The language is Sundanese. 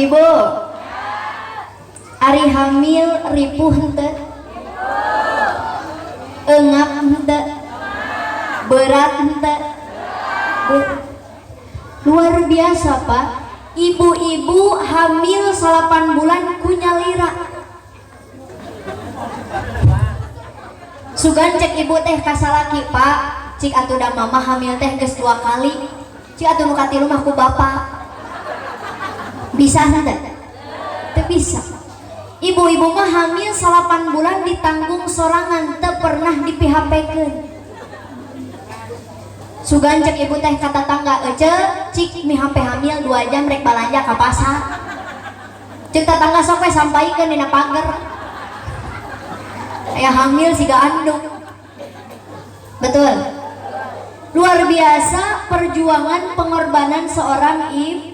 Ibu, ari hamil ripuh henteu? Engap henteu? Berat henteu? Luar biasa, Pak. Ibu-ibu hamil 8 bulan ku nyalira. Sugan cek ibu teh kasalaki, Pak, cik atuh da mama hamil teh geus 2 kali, cik atuh nu katilu mah ku bapak. Bisa henteu? Teu bisa. Ibu-ibu mah hamil 8 bulan ditanggung sorangan, teu pernah di PHP-keun. Sugan cek ibu teh ka tatangga, ece cik mi HP hamil 2 jam rek balanja ka pasar. Cek tatangga sok we sampaikeun dina pager. Aya hamil siga anduk. Betul. Luar biasa perjuangan pengorbanan seorang ibu.